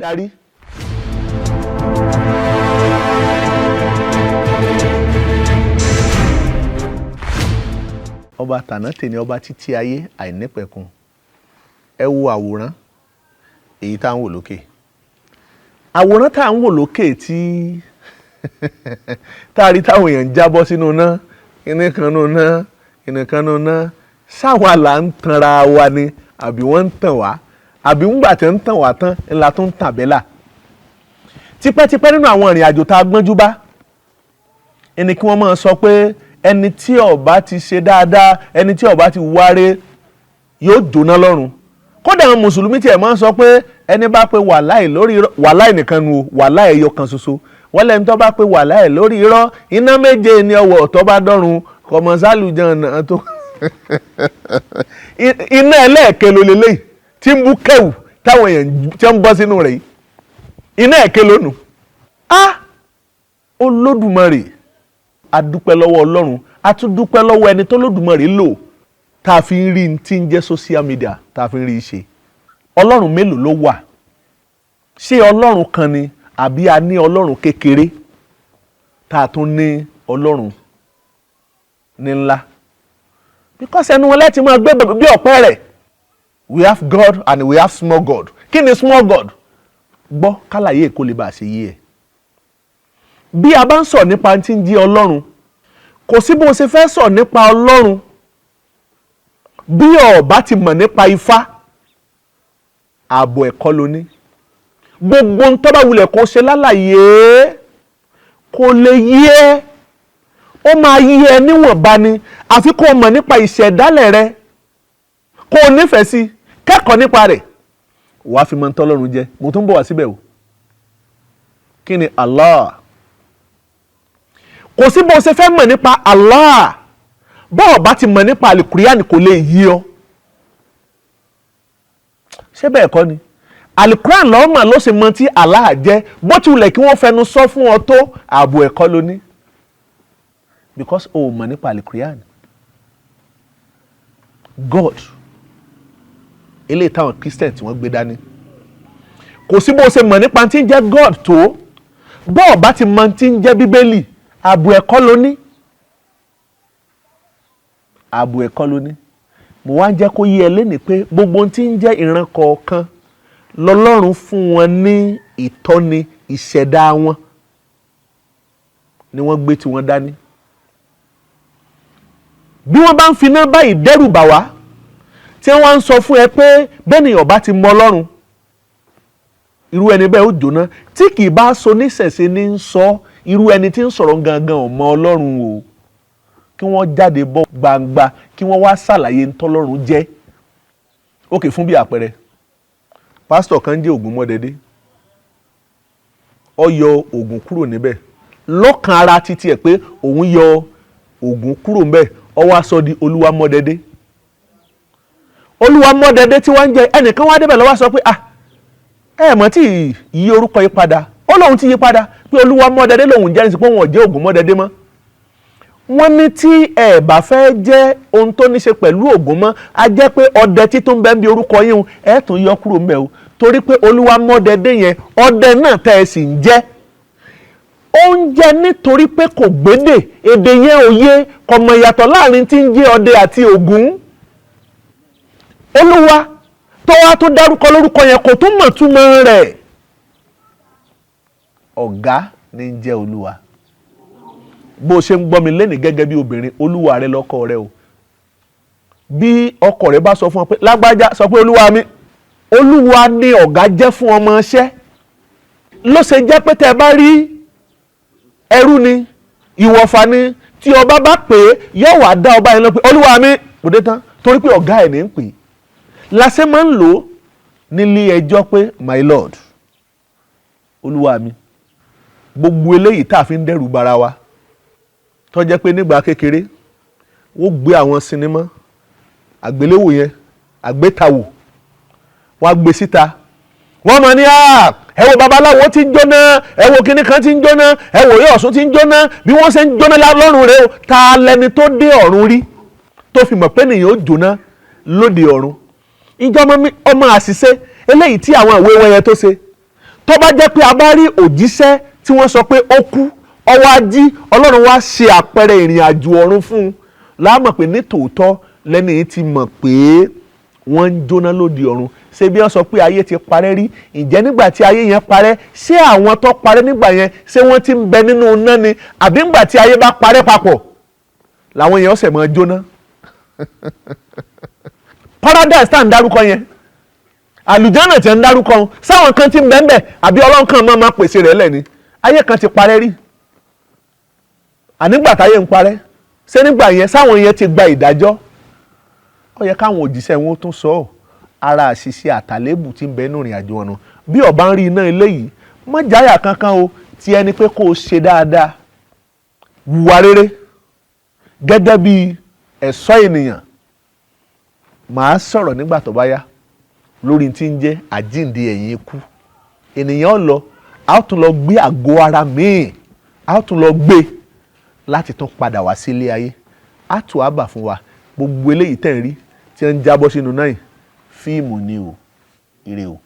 Darí. Ọba tàná tèmi, ọba títí ayé àìnípẹ̀kun. Ẹ wo àwòrán èyí tá à ń wò lókè, àwòrán tá à ń wò lókè tí tá a rí táwọn èèyàn ń jábọ́ sínú iná, kíní kan nù ná, kíní kan nù ná. Sáwa là ń tanra wa ni, àbí wọ́n ń tàn wá, àbí ńgbà tí ń tàn wá tán ńlá tó ń tàn bẹ́là? Tipẹ́tipẹ́ nínú àwọn ìrìn àjò tá a gbọ́njú bá ẹni kí wọ́n máa sọ pé ẹni tí ó bá ti ṣe dáadáa, ẹni tí ó bá ti wáre, yóò jóná lọ́run. Kódà àwọn mùsùlùmí tiẹ̀ máa ń sọ pé ẹni bá pe wàláì lórí irọ́, wàláì nìkan nu o, wàláì ẹyọ kan ṣoṣo, wọ́n lẹ́ni tó bá pe wàláì lórí irọ́, iná méje ni ọwọ́ tó bá dọ́run kọ̀mọ̀sálù jẹun tó iná ẹlẹ́ẹ̀kẹ́ ló lélẹ́yìí tí ń bú kẹ́wù táwọn èèyàn tí ń bọ́ sínú rẹ̀ yìí, iná ẹ̀kẹ́ lónìí. Ah, Olódùmarè, a dúpẹ́ lọ́wọ́ Ọlọ́run, a tún dúpẹ́ lọ́wọ́ ẹni tó Olódùmarè lò tá a fi ń rí tí ń jẹ́ social media, tá a fi ń rí i ṣe. Ọlọ́run mélòó ló wà? Ṣé Ọlọ́run kan ni, àbí a ní Ọlọ́run kékeré tá a tún ní Ọlọ́run ní ńlá? Because ẹnu wọn láti máa gbé bí ọ̀pẹ rẹ̀, we have God and we have small God. Kí ni small God? Gbọ́ kálàyé èkó lè bá a ṣe yé ẹ. Bí a bá ń sọ nípa tí ń jí Ọlọ́run, kò sí bó ṣe fẹ́ sọ nípa Ọlọ́run bí o bá ti mọ̀ nípa Ifá. Ààbò ẹ̀kọ́ ló ní. Gbogbo ń tó bá wulẹ̀ kó ṣe lálàyé, kò lè yé ẹ. Ó máa yé ẹ níwọ̀nba ni, àfi kó o mọ̀ nípa ìṣẹ̀dálẹ̀ rẹ, kó o nífẹ̀ẹ́ sí kẹ́kọ̀ọ́ nípa rẹ̀, wàá fi mọ̀ ń tọ́lọ́run jẹ́. Mo tún bọ̀ wá síbẹ̀ o. Kí ni Allah? Kò sí bó ṣe fẹ́ mọ̀ nípa Allah bó o bá ti mọ̀ nípa alikuriani, kò lè yí ọ. Ṣé bẹ́ẹ̀ kọ́ ni? Alukuran lọ́mọ ló ṣe mọ tí Allah jẹ́. Bó ti wulẹ̀ kí wọ́n fẹnu sọ fún ọ tó, ààbò ẹ̀kọ́ ló ní, because o mọ̀ nípa alukuran. God eléyìí táwọn Christian tí wọ́n gbé dání, kò sí bó ṣe mọ̀ nípa tí ń jẹ́ God tó, bó o bá ti mọ̀ tí ń jẹ́ Bíbélì, ààbò ẹ̀kọ́ ló ní, ààbò ẹ̀kọ́ ló ní. Mo wá ń jẹ́ kó yé ẹ lénìí pé gbogbo ohun tí ń jẹ́ ìran kọ̀ọ̀kan lọ́lọ́run fún wọn ní ìtọ́ni ìṣẹ̀dá wọn ni wọ́n gbé tí wọ́n dání. Bí wọ́n bá ń finá báyìí dẹ́rù bà wá, tí wọ́n ń sọ fún ẹ pé bẹ́ẹ̀ ni ọba ti mọ Ọlọ́run, irú ẹni bẹ́ẹ̀ ó jóná, tí kì í bá so níṣẹ̀ṣe ní ń sọ, irú ẹni tí ń sọ̀rọ̀ gangan ò mọ Ọlọ́run o. Kí wọ́n jáde bọ́ gbangba, kí wọ́n wá ṣàlàyé ntọ́lọ́run jẹ́. Ókè, fún bí àpẹẹrẹ, pásítọ̀ kan jẹ́ Ògúnmọ́dẹ́dé, ó yọ Ògún kúrò níbẹ̀ lọ́kàn ara títí ẹ̀ pé òun yọ Ògún kúrò níbẹ̀, ó wá sọ di Olúwamọ́dẹ́dé. Olúwamọ́dẹ́dé tí wọ́n ń jẹ, ẹnìkan wá débẹ̀ ló wá sọ pé, "Ah, ẹ mọ̀ tí yí orúkọ yí padà." Ó lóun ti yí padà pé Olúwamọ́dẹ́dé lòun jẹ́ nísìsiyìí, pé òun ò jẹ́ Ògúnmọ́dẹ́dé mọ́. Wọ́n ní tí ẹ bá fẹ́ jẹ́ ohun tó ní ṣe pẹ̀lú Ògún mọ́, a jẹ́ pé ọdẹ títún bẹ́ẹ̀ bí orúkọ yín, ẹ tún yọ kúrò ńbẹ̀ o, torí pé Olúwamọ́dẹ́dé yẹn, ọdẹ náà tẹ́ ẹ sì ń jẹ́ oúnjẹ, nítorí pé kò gbédè, èdè yẹn ò yé, kò mọ̀ ìyàtọ̀ láàrin tí ń jẹ́ ọdẹ àti Ògún. Olúwa tó wá tó dárúkọ lórúkọ yẹn, kò tún mọ̀ túmọ̀ rẹ̀. Ọ̀gá ní ń jẹ́ Olúwa. Bó o ṣe ń gbọ́ mi lẹ́nìí gẹ́gẹ́ bí obìnrin, olúwa rẹ lọ́kọ rẹ o. Bí ọkọ rẹ bá sọ fún ọ pé lágbájá, sọ pé olúwa mi. Olúwa ni ọ̀gá jẹ́ fún ọmọ iṣẹ́. Ló ṣe jẹ́ pé tẹ́ ẹ bá rí ẹrú ni, ìwọ̀fà ni, tí ọba bá pè é, yóò wá dá ọba yẹn lọ pé olúwa mi kò dé tán, torí pé ọ̀gá ẹ̀ ní ń pè é. Làṣẹ máa ń lò ó nílé ẹjọ́ pé my lord, olúwa mi. Gbogbo eléyìí tá a fi ń dẹ́rù bara wa, tó jẹ́ pé nígbà kékeré wọ́n gbé àwọn sinimá àgbéléwò yẹn, àgbétawò, wọ́n á gbé síta, wọ́n mọ̀ ní, ẹ wo babaláwo tí ń jóná, ẹ wo kinní kan tí ń jóná, ẹ wo Ọ̀ṣun tí ń jóná, bí wọ́n ṣe ń jóná lọ́rùn rẹ o. Ta lẹni tó dé ọ̀run rí tó fi mọ̀ pé nìyẹn ó jóná lóde ọ̀run? Ìjọ ọmọ àṣìṣe eléyìí tí àwọn ìwé wọn yẹn tó ṣe Tó bá jẹ́ pé a bá rí òjíṣẹ́ tí wọ́n sọ pé ó kú, ó wá jí, Ọlọ́run wá ṣe àpẹẹrẹ ìrìn àjò ọ̀run fún un, láàmọ̀ pé ní tòótọ́ lẹ́ni yìí ti mọ̀ pé wọ́n ń jóná lóde ọ̀run. Ṣé bí wọ́n sọ pé ayé ti parẹ́ rí? Ǹjẹ́ nígbà tí ayé yẹn parẹ́, ṣé àwọn tó parẹ́ nígbà yẹn, ṣé wọ́n ti ń bẹ nínú iná ni, àbí nígbà tí ayé bá parẹ́ papọ̀ làwọn yẹn ọ̀sẹ̀ máa jóná? Paradise tá à ń dárúkọ yẹn, àlùjánà tí ń dárúkọ, sáwọn kan ti ń bẹ́ẹ̀ bẹ́ẹ̀, àbí Ọlọ́run kan máa pèsè rẹ̀ lẹ́ni? Ayé kan ti parẹ́ rí, ànígbà táyé ń parẹ́, ṣé nígbà yẹn sáwọn yẹn ti gba ìdájọ́? Ó yẹ káwọn òjíṣẹ́ wọn tún sọ ọ́. Ara àṣìṣe àtàlébù tí ń bẹ nínú ìrìn àjò ọ̀nà. Bí ọba ń rí iná eléyìí, má jáyà kankan o. Ti ẹni pé kó o ṣe dáadáa, wùwà rere gẹ́gẹ́ bí ẹ̀ṣọ́ ènìyàn. Màá sọ̀rọ̀ nígbà tó bá yá lórí tí ń jẹ́ àjíǹde ẹ̀yìn ikú. Ènìyàn lọ, a ó tún lọ gbé àgọ́ ara míì, a ó tún lọ gbé láti tún padà wá sílé ayé. Á tù á bà fún wa. Gbogbo eléyìí tẹ̀ ń rí tí ń jábọ́ sínú náà yìí, fíìmù ni o. Ire o.